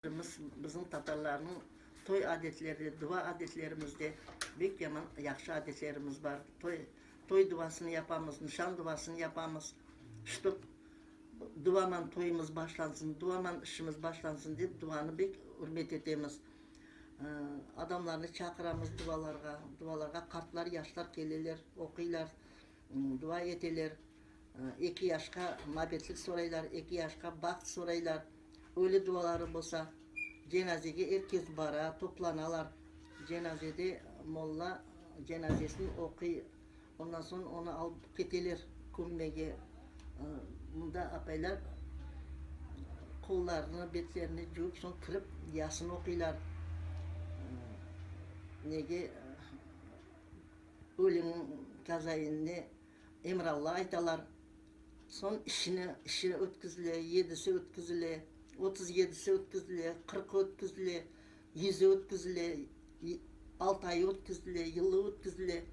Bizim tatarlarnıñ toy adetleri, dua adetlerimizde bek yaman yahşı adetlerimiz bar. Toy, toy duasını yapamız, nişan duasını yapamız, ştob duaman toyumız başlansın, duaman işimiz başlansın dep duanı bek ürmet etemiz. Adamlarnı çaqıramız dualarğa, dualarğa qartlar, yaşlar keleler, oquylar, dua eteler. Eki yaşqa mabetlik soraylar, eki yaşqa baht soraylar. Ölü duaları bolsa, cenazege er kes bara, toplanalar. Cenazede molla cenazesini oquy, ondan soñ onı alıp keteler kömmege. Mında apaylar qollarını, betlerini cuvıp, soñ kirip yasın oquylar. Nege, ölüniñ kazayinine Emralla aytalar. Soñ işini, işi ötküzile, yedisi ötküzile, 37si ötküzile, qırqı ötküzile, yüzü ötküzile, altı ayı ötküzile, yılı ötküzile.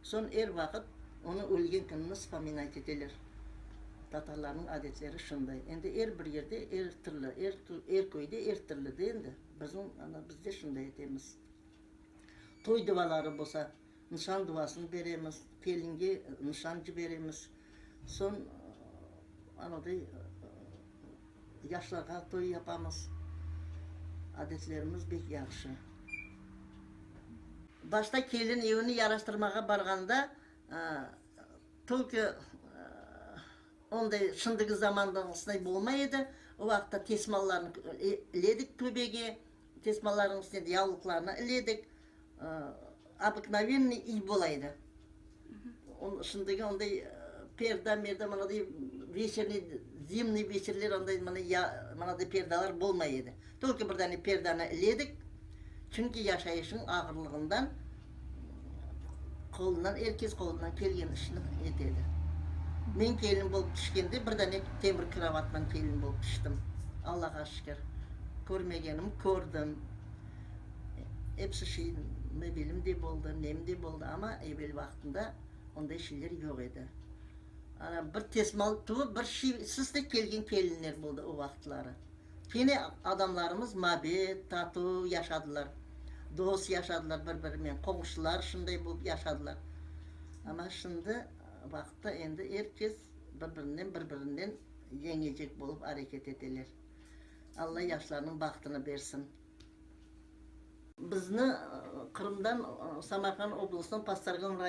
Soñ er vaqıt onıñ ölgen kününi vspominayt eteler. Tatarlarnıñ adetleri şunday. Endi er bir yerde er türlü, er, er köyde er türlü de endi. Bizim, ana, bizde şunday etemiz. Toy duaları bolsa, Nişan duasını beremiz, kelinge nişan ciberemiz. Soñ anaday yaşlarğa toy yapamız. Adetlerimiz bek yahşı. Başta kelin evini yaraştırmağa barğanda, tolko onday şimdiki zamandağısınday bolmay edi. O vaqıtta tesmallarnı iledik töbege, tesmallarnıñ üstüne yavluqlarnı iledik. Obıknovennıy iy bola edi. Şimdiki onday perda, merda mınaday veçerniy, zimniy veçerler onday mınaday perdalar bolmay edi. Tolko bir dane perdanı iledik, çünki yaşayışnıñ ağırlığından qolundan, er kes qolundan kelgen işni ete edi. Men kelin bolıp tüşkende bir dane temir krovatman kelin bolıp tüştim. Allağa şükür, körmegenim kördim. Episi şey mebelim de boldı, nem de boldı, amma evel vaqtında onday şeyler yoq edi. Ana, bir tesmal tuvıp, bir şeysiz de kelgen kelinler boldı o vaqıtları. Kene adamlarımız mabet, tatuv yaşadılar, dost yaşadılar bir-birimen, qoñşular şunday bolıp yaşadılar. Amma şimdi vaqıtta endi er kes bir-birinden bir-birinden yeñecek bolıp areket eteler. Alla yaşlarnıñ bahtını bersin. Bizni Qırımdan Samarqand oblastınıñ Pastargan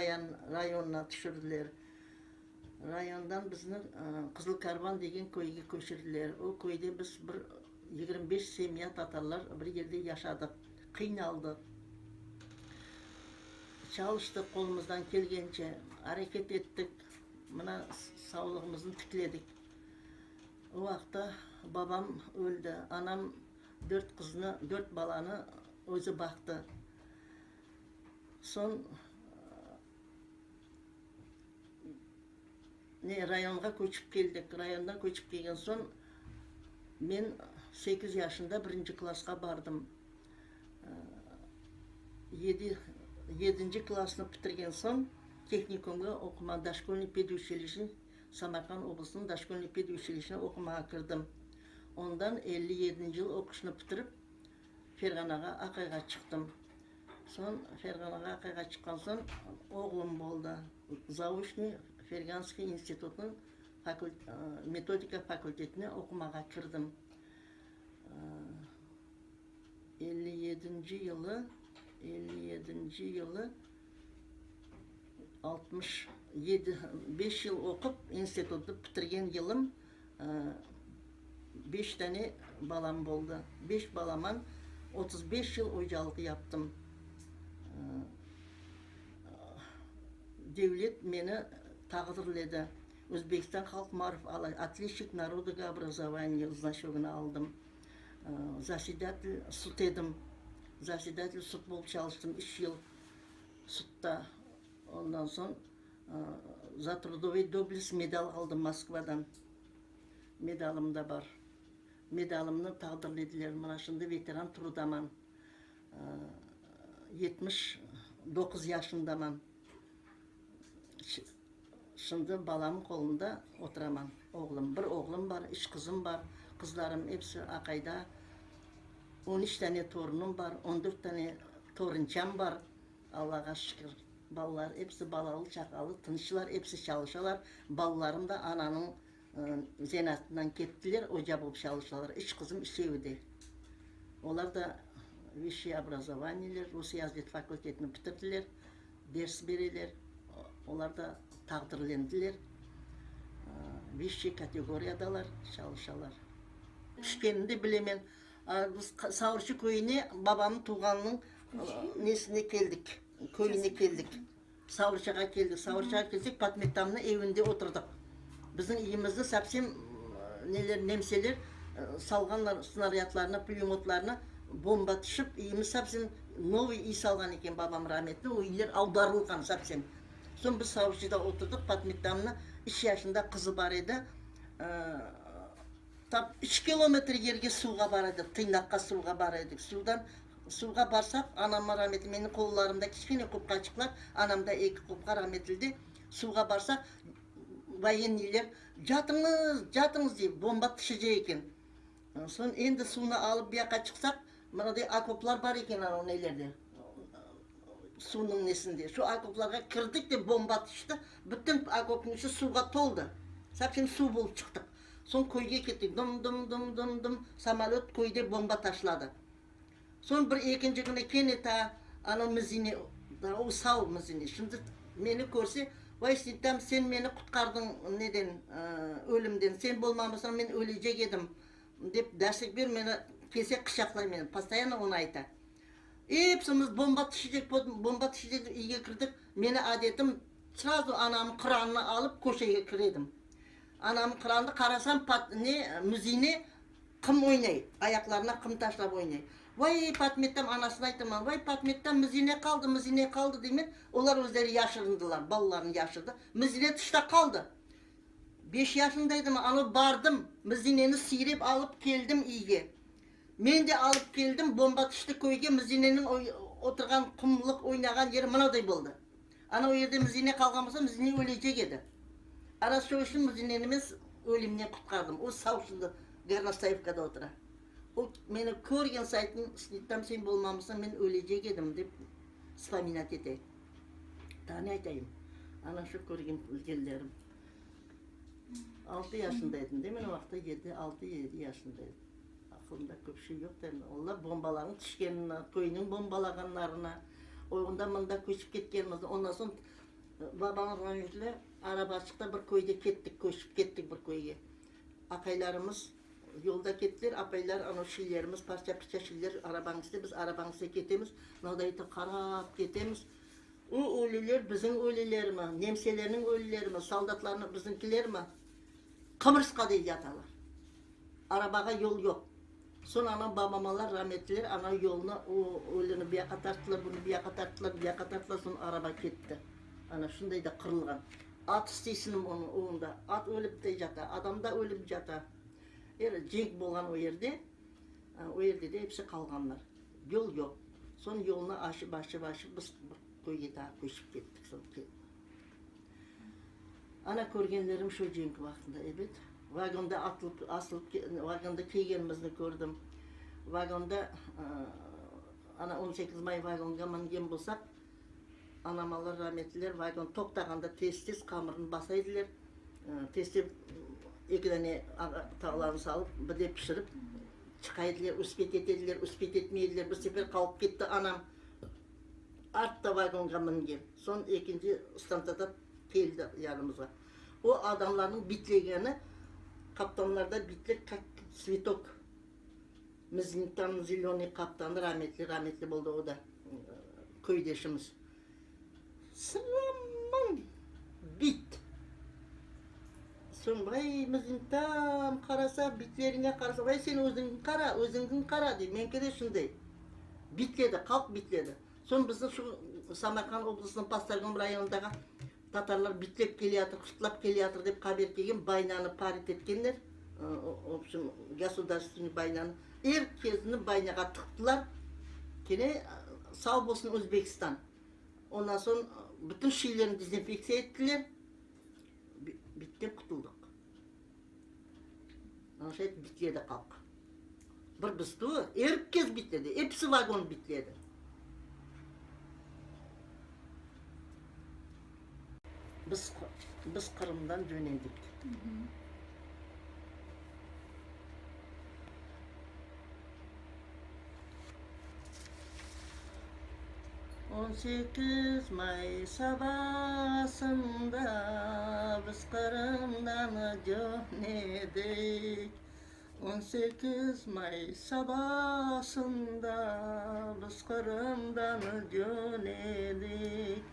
rayonına tüşürdiler. Rayondan bizni Qızıl Karvan degen köyge köçürdiler. O köyde biz bir 25 semya tatarlar bir yerde yaşadıq. Qıynaldıq. Çalıştıq qolumızdan kelgence, areket ettik. Mına savlığımıznı tikledik. O vaqıtta babam öldi, anam dört qıznı, dört balanı özü baqtı. Soñ ne, rayonğa köçip keldik. Rayondan köçip kelgen soñ men sekiz yaşında birinci klassqa bardım. Yedi, yedinci klassnı bitirgen soñ tehnikumğa oqumağa, doşkolnıy peduçilişni, Samarqand oblastınıñ doşkolnıy peduçilişine oqumağa kirdim. Ondan 57-nci yıl oquşnı bitirip, Ferğanağa aqayğa çıqtım. Soñ Ferğanağa aqayğa çıqqan soñ oğlum boldı. Zaoçnıy Ferganskiy institutnıñ metodika fakultetine oqumağa kirdim. 57-nci yılı, 57-nci yılı 67, beş yıl oqup, institutnı bitirgen yılım beş dane balam boldı. Beş balaman 35 yıl ocalıq yaptım. Devlet meni taqdirledi. Özbekistan halq maarif otliçnik narodogo obrazovaniya znaçogını aldım. Zasedatel sud edim. Zasedatel sud bolıp çalıştım üç yıl sudta. Ondan soñ Za trudovıy doblest medal aldım Moskvadan. Medalım da bar. Medalımnı taqdirlediler. Mına şimdi veteran trudaman. 79 yaşındaman. Şimdi balamnıñ qolunda oturaman, oğlum. Bir oğlum bar, üç qızım bar. Qızlarım episi aqayda. On üç tane torunım bar, on dört tane torunçam bar, Allağa şükür. Balalar episi balalı-çaqalı, tınçlar, episi çalışalar. Balalarım da ananıñ zenaatından kettiler, oca bolıp çalışalar. Üç qızım üçevi de. Olar da vısşiy obrazovaniyeler, Rusiye azdet fakultetini bitirdiler, ders bereler. Olar da taqdirlendiler, vısşiy kategoriyadalar, çalışalar. Tüşkenini de bilemen. Biz Savurçı köyüne babamnıñ tuvğanınıñ nesine keldik, köyüne keldik. Savurçığa keldik. Savurçığa kelsek, Patmettamnıñ evinde oturdıq. Bizim evimizni совсем neler, nemseler salğanlar snarâdlarnı, pulemötlarnı, bomba tüşip, evimiz совсем novıy üy salğan eken babam rametli, o üyler avdarılğan совсем. Soñ biz Savurçıda oturdıq, Patmettamnıñ üç yaşında qızı bar edi. Tap üç kilometr yerge suvğa bara edik, tıynaqqa suvğa bara edik. Suvdan, suvğa barsaq, anamma rametli, menim qollarımda kiçkene qopqaçıqlar, anamda eki qopqa rametlide, suvğa barsaq, voyenniyler, Catıñız, catıñız, dey, bomba tüşecek eken. Soñ endi suvnı alıp bu yaqqa çıqsaq, mınaday okoplar bar eken anav nelerde, suvnıñ nesinde. Şu okoplarğa kirdik de, bomba tüşti, bütün okopnıñ içi suvğa toldı. Совсем suv bolıp çıqtıq. Soñ köyge kettik. Dım-dım-dım-dım-dım, samolöt köyde bomba taşladı. Soñ bir ekinci künü kene ta anav Mizine, daa o sav Mizine, şimdi meni körse, Vay, Snitam, sen meni qutqardıñ neden, ölümden, sen bolmamasañ men ölecek edim, dep до sih pir meni kelse quçaqlay meni, postoyanno onı ayta. Epsimiz bomba tüşecek, bomba tüşecek dep üyge kirdik. Meni adetim, srazu anamnıñ Quranını alıp köşege kiredim. Anam qırandı, qarasam, pat, ne, Müzine qım oynay, ayaqlarına qım taşlap oynay. Vay, Patmettam, anasına aytaman, vay, Patmettam, Müzine qaldı, Müzine qaldı deymen, olar özleri yaşırındılar, balalarını yaşırdı. Müzine tışta qaldı. Beş yaşında edim, anı bardım, Müzineni sıyrep alıp keldim üyge. Men de alıp keldim, bomba tüşti köyge, Müzineniñ oturğan qumlıq oynağan yeri mınaday boldı. Ana o yerde Muzine qalğan bolsa, Muzine ölecek edi. Ana şo içün Muzineni men ölümden qutqardım. O sav şimdi Gornostayevkada otura. O meni körgen saytın, Snitam sen bolmamışsañ men ölecek edim, dep vspominat ete. Daa ne aytayım? Ana şu körgen bilgenlerim. Altı yaşında edim, değil mi? O vaqıtta yedi, altı, yedi yaşında edim. Aqılımda köp şey yoq da endi. Olar bombalarnıñ tüşkenini, köyniñ bombalağanlarını, onda mında köçip ketkenimizni, ondan soñ babam rahmetli arabaçıqta bir köyde kettik, köçip kettik bir köyge. Aqaylarımız yolda kettiler, apaylar anav şillerimiz, parça-pırça şiller arabanıñ içinde, biz arabanıñ içinde ketemiz, mınavday etip qarap ketemiz. O ölüler bizim ölülermi, nemselerniñ ölülerimi, soldatlarnıñ bizimkilermi, qımırsqaday yatalar. Arabağa yol yoq. Soñ anam, babamalar rametliler, ana yolnı, o ölüni bu yaqqa tarttılar, bunı bu yaqqa tarttılar, bu yaqqa tarttılar, soñ araba ketti. Ana şunday da qırılğan. At isteysiñmi onıñ oğunda, at ölip de yata, adam da ölip yata. Er cenk bolğan o yerde, o yerde de episi qalğanlar. Yol yoq. Soñ yolnı aşıp, aşıp, aşıp biz bir köyge daa köçip kettik soñ. Ana körgenlerim şu cenk vaqtında, ebet. Vagonda atılıp, asılıp, vagonda kelgenimizni kördim. Vagonda, ana on sekiz may vagonğa mingen bolsaq, anamalar rametliler vagon toqtağanda tez-tez qamırnı basa ediler. Tez-tez eki dane tavlanı salıp, bir de pişirip çıqa ediler, uspet ete ediler, uspet etmey ediler. Bir sefer qalıp ketti anam. Artta vagonğa mingen. Soñ ekinci stantsiyada keldi yanımızğa. O adamlarnıñ bitlegeni, qaptanlarda bitlik kak tsvetok. Miznitan zelönıy qaptanı rametli, rametli boldı o da, köydeşimiz. Sıraman bit. Soñ vay Mizintam qarasa, bitleriñe qarasa, vay sen özüñni qara, özüñni qara dey. Menki de şunday. Bitledi, halq bitledi. Soñ bizni şu Samarqand oblastınıñ Pastargom rayonındağı tatarlar bitlep keleyatır, qurtlap keleyatır dep haber kelgen, baynanı parit etkenler, v obşem, gosudarstvenniy baynanı. Er kesni baynağa tıqtılar. Kene sağ bolsun Özbekistan. Ondan soñ bütün şeylerni dezinfektsiya ettiler. Bitten qutuldıq. Ana şay bitledi halq. Bir biz tuvul, er kes bitledi, episi vagon bitledi. Biz, biz Qırımdan cönedik. 18 may sabasında biz Qırımdan cönedik. 18 may sabasında biz Qırımdan cönedik.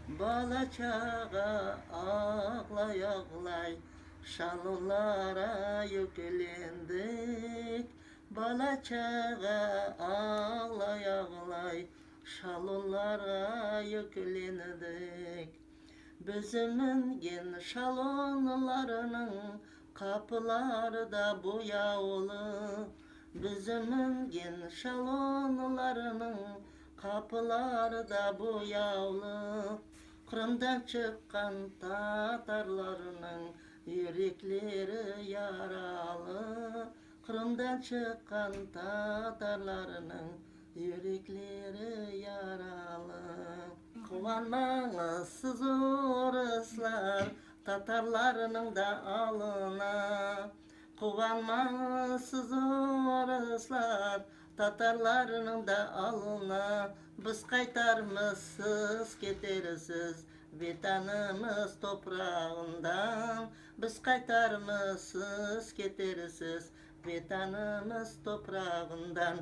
Bala-çağa ağlay-ağlay şalonlara yüklendik. Bala-çağa ağlay-ağlay şalonlara yüklendik. Biz mingen şalonlarnıñ qapıları da boyavlı. Biz mingen şalonlarnıñ qapıları da boyavlı. Qırımdan çıqqan tatarlarnıñ yürekleri yaralı. Qırımdan çıqqan tatarlarnıñ yürekleri yaralı. Quvanmañız siz, orıslar, tatarlarnıñ da alına. Quvanmañız siz, orıslar, tatarlarnıñ da alına. Biz qaytarmız, siz ketersiz Vetanımız toprağından. Biz qaytarmız, siz ketersiz Vetanımız toprağından.